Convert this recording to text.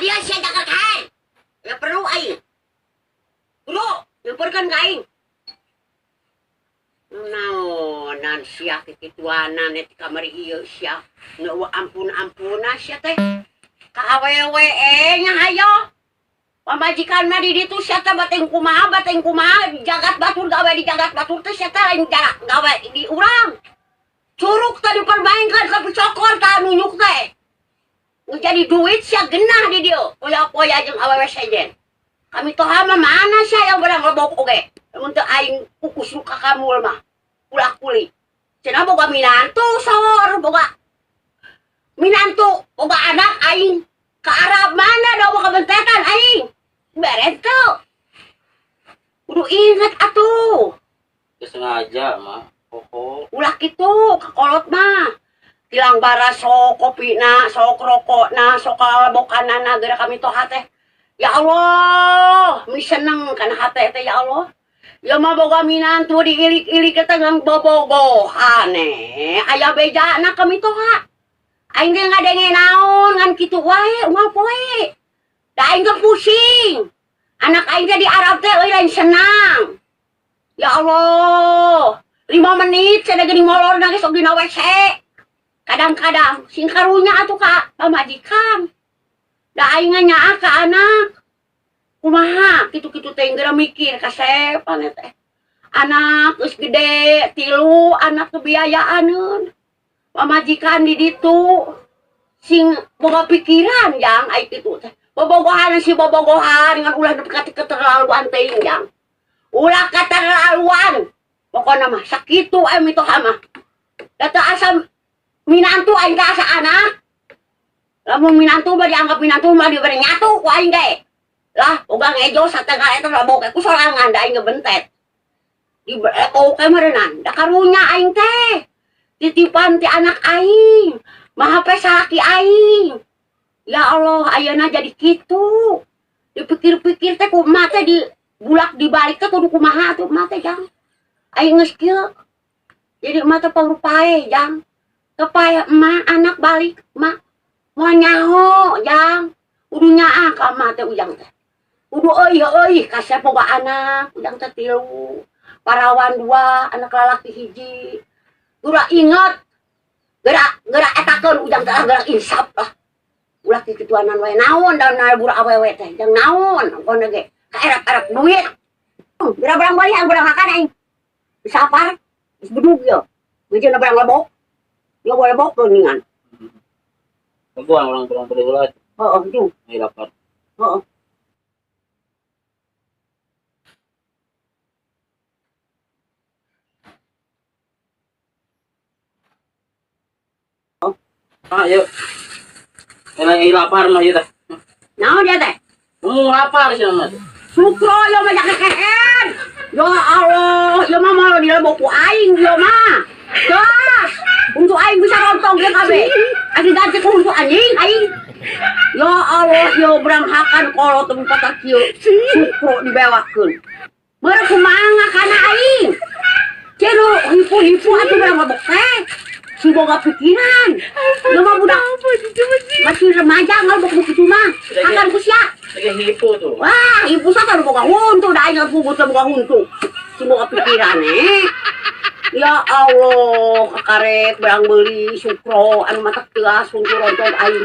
Ka dieu sia jagal kain. Ya perlu aing. Buru, nyamperkeun ka aing. Naonan sia kikituanan ti kamari ieu sia. Nu ampun-ampuna sia teh. Ka awewe nya hayo. Pamajikan mah di ditu sia teh bating kumaha jagat batur gawe di jagat batur teh sia teh lain jarak gawe di urang. Curug teh dipermainkan ka picokor tah nunjuk teh. Nu jadi duit sia genah di dieu poya-poya jeung awewe sejen. Kami toha mah mana sia yang berang lebok oge. Lamun teu aing kukus nu ka kamul mah. Ulah kuli. Cenah boga minantu sawor boga minantu boga anak aing ke Arab mana da boga bentetan aing. Beres teu. Kudu inget atuh. Sengaja mah. Koko. Ulah kitu kakolot mah. Tilang bara sok kopina, sok rokokna, sok kalebokanana geura kami toha teh. Ya Allah, mi seneng kana hate teh ya Allah. Ya mah boga minantu diilik-ilik teh ngan bobogohan aya bejana kami toha. Aing ge ngadenge naon ngan kitu wae unggal poe. Da aing ge pusing. Anak aing teh di Arab teh euy lain senang. Ya Allah, 5 menit cenah geuning molorna ge sok dina WC. Kadang-kadang sing karunya atuh ka pamajikan. Da aing nyaah ka anak. Kumaha kitu-kitu teh geura mikir kasep ane teh. Anak geus gede, tilu anak kebiayaaneun. Pamajikan di ditu sing boga pikiran jang ai kitu teh. Bobogohan si bobogohan ngan ulah nepi ka keterlaluan teuing jang. Ulah keterlaluan. Pokona mah sakitu aya mitoha mah. Da teu asa minantu aing teh asa anak. Lamun minantu mah dianggap minantu mah dibere nyatu ku aing ge. Lah boga ngejo satengah eta lebok ku sorangan da aing ngebentet. Dibelekok we meureunnan. Da karunya aing teh. Titipan ti anak aing. Maha pe salaki aing. Ya Allah, ayeuna jadi kitu. Dipikir-pikir teh ku emak teh di bulak dibalik teh kudu kumaha atuh emak teh jang. Aing geus kieu. Jadi emak teh parupae jang. Kepae emak anak balik emak. Moal nyaho jang. Kudu nyaah ka emak teh ujang teh. Kudu euy-euy kasep boga anak ujang teh 3. Parawan 2, anak lalaki 1. Geura inget. Geura etakeun ujang teh geura insaf lah. Ulah kikituanan wae naon da nalbur awewe teh jang naon engkona ge kaerap-erap duit. Geura barang bali ang barang makan aing. Bisa apar? Geus bedug ye. Geus barang lebok. Yo lebok geuningan. Tungguan orang barang beli heula. Heeh, itu. Ai lapar. Heeh. Ah, yuk. Enak lapar mah ieu teh. Naon dia teh? Mau lapar sih mah. Sukro yo mah jakeken. Ya Allah, ieu mah moal dilebok ku aing ieu mah. Gas, untuk aing bisa rontong ieu kabeh. Aing ganti ku untuk anjing aing. Ya Allah, ieu beranghakan kolot tempat kieu. Sukro dibewakeun. Meureun kumaha kana aing. Ceu hipu-hipu atuh berang lebok teh. Si boga pikiran. Ieu mah budak masih remaja ngalebok kitu mah. Akan ku sia. Lagi hipu tuh. Wah, hipu sa boga huntu da aing pugut boga huntu. Si boga pikiran eh. Ya Allah, kakarek berang beuli sukro anu matak teas huntu rontong aing.